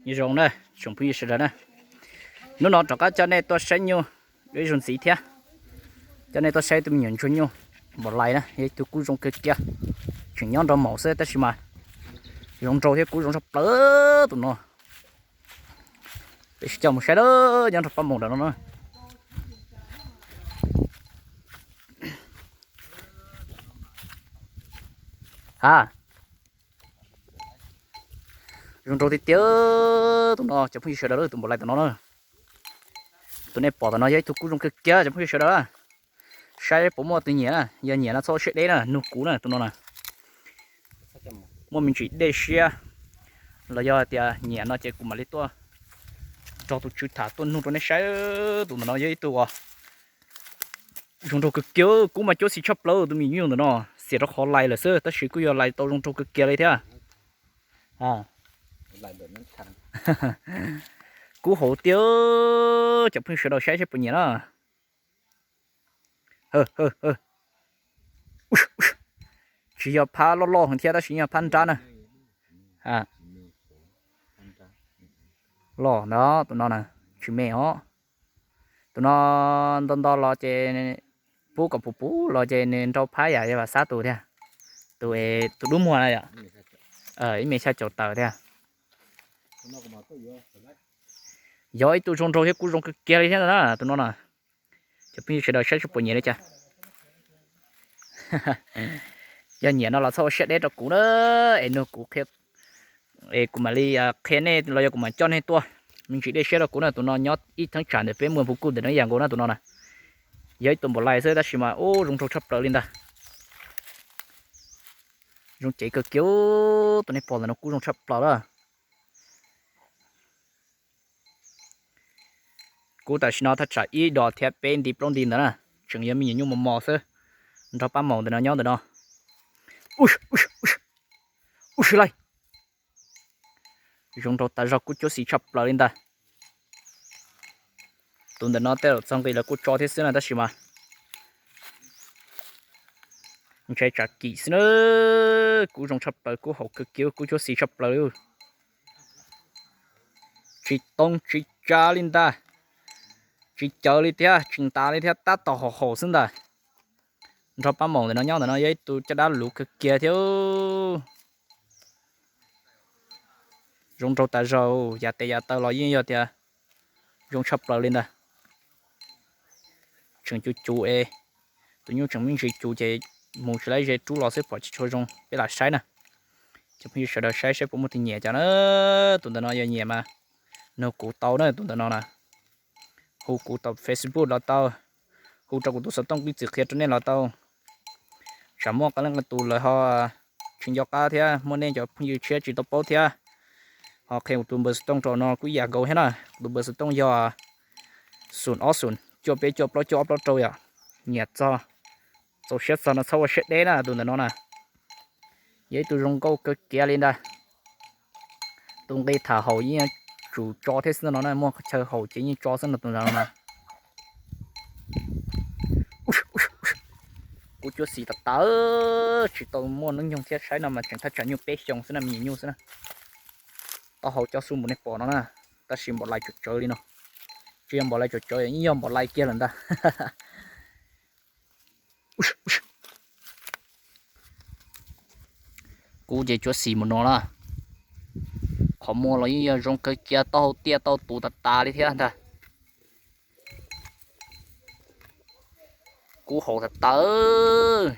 Nyob zoo na tsoom phooj ywg sawv daws na, hnub no rov qab coj nej tuaj saib nyuj ib zaug ntxiv thiab. Coj nej tuaj saib tus me nyuam ntsuag nyuj npaum lais na, yog ib tug kub zoo kawg kiag. Tseem nyob nrog maum xwb tab sis mas zoo nraug thiab kub zoo tshaj plaws tus no. Peb sib coj mus saib na, nyob nrog pab maum ntawm no na. Ha, zoo nraug tiag tiag tus no cov phooj ywg sawv daws, tus npaum lais tus no na. Tus nej pom ntawm no yog ib tug kub zoo kawg kiag cov phooj ywg sawv daws. Saib puas muaj tus nyiam na, yog nyiam no txhob ua siab deb na, nug kuv na tus no na. Muaj me ntsis dej siab los yog hais tias nyiam no ces kuv mam li tuaj nrog tus tswv tham tuaj nug rau nej saib. Tus ntawm no yog ib tug uas zoo nraug kawg kiag, kub mas cuab xis tshaj plaws, tus me nyuam ntawm no xiam rau qhov lais lawm xwb tab sis kuj yog lais tau zoo nraug kawg kiag li thiab. Kub hauv tiag, cov phooj ywg sawv daws saib seb puas nyiam na. Tsis yog phab loj loj heev thiab tab sis yog phab nrab na. Loj ntawd tus no na, tsis me os. Tus no nto nto los ces pub kom puv puv los ces nws nrau phab yam yog Vam Xab tus thiab, tus, tus dub muag na yom, ib me xya caum tawm thiab. Yog ib tug zoo nraug thiab kub zoo kawg kiag li thiab na tus no na. Cov phooj ywg sawv daws saib seb puas nyiam li cas. Yog nyiam no los txhob ua siab deb rau kuv na, es nug kuv qhia, es kuv mam li qhia nej los yog kuv mam coj nej tuaj. Me ntsis dej siab rau kuv na, tus no nyob ib cheeb tsam ntawm peb muag pus kuj ntawm no ib yam nkaus na tus no na. Yog ib tug npaum lais xwb tab sis mas ub zoo nraug tshaj plaws li ntag. Zoo cev kawg kiag, tus nej pom ntawm no kub zoo tshaj plaws lawm. Kub tam sim no thaj tsam ib dos thiab peb nti plaub nti ntawd na, tseem yog me nyuam nyuj mos mos xwb, nrog pab maum ntawm no nyob ntawm no. Ub, ub, ub, ub, ub, zoo nraug tas zog, kub cuab xis tshaj plaws li ntag. Tus ntawm no tej zaum txog nqis lawv kuj tso thiab xwb na tab sis mas ntshai tsam kim xwb na. Kub zoo tshaj plaws, kub haum kawg kiag, kub cuab xis tshaj plaws li. Tsis too tsis tsa li ntag, tsis cawv li thiab, tsis ntas li thiab, tab tom haum haum xwb ntag. Nrog pab maum ntawm no nyob ntawm no yog ib tug caj dab luv kawg kiag thiab. Zoo nraug tas zog, yav tes yav taw los yeej yog tias zoo tshaj plaws li ntag. Tseem cuv cuv es, tus nyuj tseem me ntsis cuv ces mus tsis laib ze rub los xwb pom tsis tshua zoo, peb lam saib na. Cov phooj ywg sawv daws saib saib puas muaj tus nyiam cas na. Tus ntawm no yog nyiam mas nug kuv tau na, tus ntawm no na. Hu kuv tau Facebook los tau, hu rau kuv tus xov tooj kuv txiv qhia rau nej los tau. Tsam muaj qee leej qee tus lawv ho tsis nco qab thiab muaj nej cov phooj ywg tshiab tsis tau paub thiab, ho qhia kuv tus npawb xov tooj rau no kuj yam nkaus thiab na. Kuv tus npawb xov tooj yog xoom ob xoom cuaj peb cuaj plaub cuaj ob plaub rau yom. Nyiam txog, txaus siab txog no txhob ua siab deb na tus ntawm no na. Yog ib tug zoo nkauj kawg kiag li ntag. Tus nqi tham haum yeej tsum tso thiab xwb no na, muaj qhov chaw haum ces yeej tso xwb no tus ntawm no na. Kub cuab xis tas tas, tsis tau muaj hnub nyoog thiab, saib no mas tseem thaj tsam nyuj peb xyoos xwb na, me nyuam nyuj xwb na. Taub hau coj xub npum nej pom no na, tab sis npaum lais tsawv tsawv li no. Tsis yog npaum lais tsawv tsawv, yeej yog npaum lais kiag lawm ntag. Kub ces cuab xis mus no na. Qhov muag los yeej yog zoo kawg kiag, taub hau tiaj taub hau tuv tas tas li thiab ntag. Kub haum tas tas.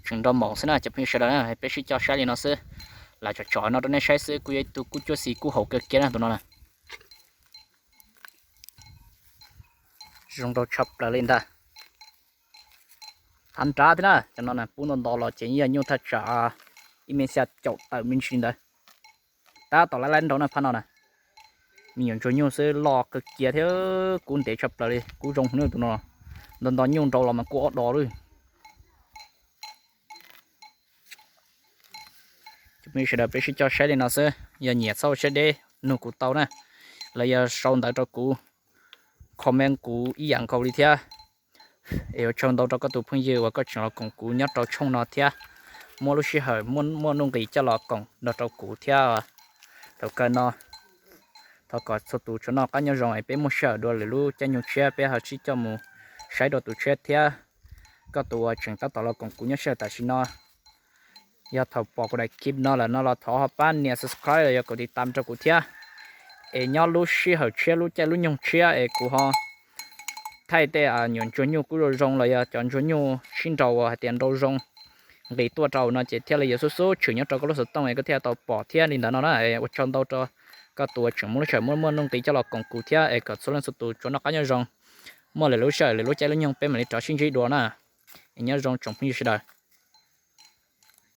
Tseem nrog maum xwb na cov phooj ywg sawv daws na, peb sib coj saib li no xwb. Lam tsom tsom no rau nej saib xwb, kuj yog ib tug kub cuab xis kub haum kawg kiag na tus no na. Zoo nraug tshaj plaws li ntag. Phab nrab thiab na, cov no na pub nto nto los ces yog nyuj thaj tsam ib me xya caum tawm me ntsis ntawd. Tab tom laib laib nrau na phab no na. Me nyuam ntsuag nyuj xwb, loj kawg kiag thiab kub ntev tshaj plaws li, kub zoo hnub tus no. Nto nto nyuj nrau los mas kub ob dos lawm. Cov phooj ywg sawv daws peb sib coj saib li no xwb, yog nyiam txhob ua siab deb nug kuv tau na, los yog sau ntawv rau kuv, comment kuv ib yam nkaus li thiab. Es ua tsaug ntau rau koj tus phooj ywg uas koj tseem los koom kuv nyob rau tshooj no thiab, muaj lub sij hawm muaj nuj nqis coj los koom nrog rau kuv thiab. Thaum kawg no thov kom txhua tus tsuas noj qab nyob zoo es peb muaj sij hawm dua lwm lub caij nyoog tshiab peb ho sib coj mus saib dua tus tshiab thiab. Koj tus uas tseem tab tom los koom kuv nyob sij hawm tam sim no, yog thaum pom kuv daim clip no lawm no los thov ho pab nias subscribe los yog kom tiv tam rau kuv thiab. Es nyob lub sij hawm tshiab lub caij lub nyoog tshiab es kuv ho thaij tej nyuam ntsuag nyuj kub zoo zoo los yog cov ntsuag nyuj sib nraus uas hais tias nraus zoo nqis tuaj rau no ces thiaj li yuav xub xub tshwm nyob rau koj lub xov tooj es koj thiaj tau pom thiab li ntawd no na. Ua tsaug ntau rau koj tus uas tseem muaj lub sij hawm muaj muaj nuj nqis coj los koom kuv thiab es kom txhua leej txhua tus tsuas noj qab nyob zoo. Muaj lwm lub sij hawm lwm lub caij lub nyoog peb mam li rov sib ntsib dua na. Es nyob zoo tsoom phooj ywg sawv daws.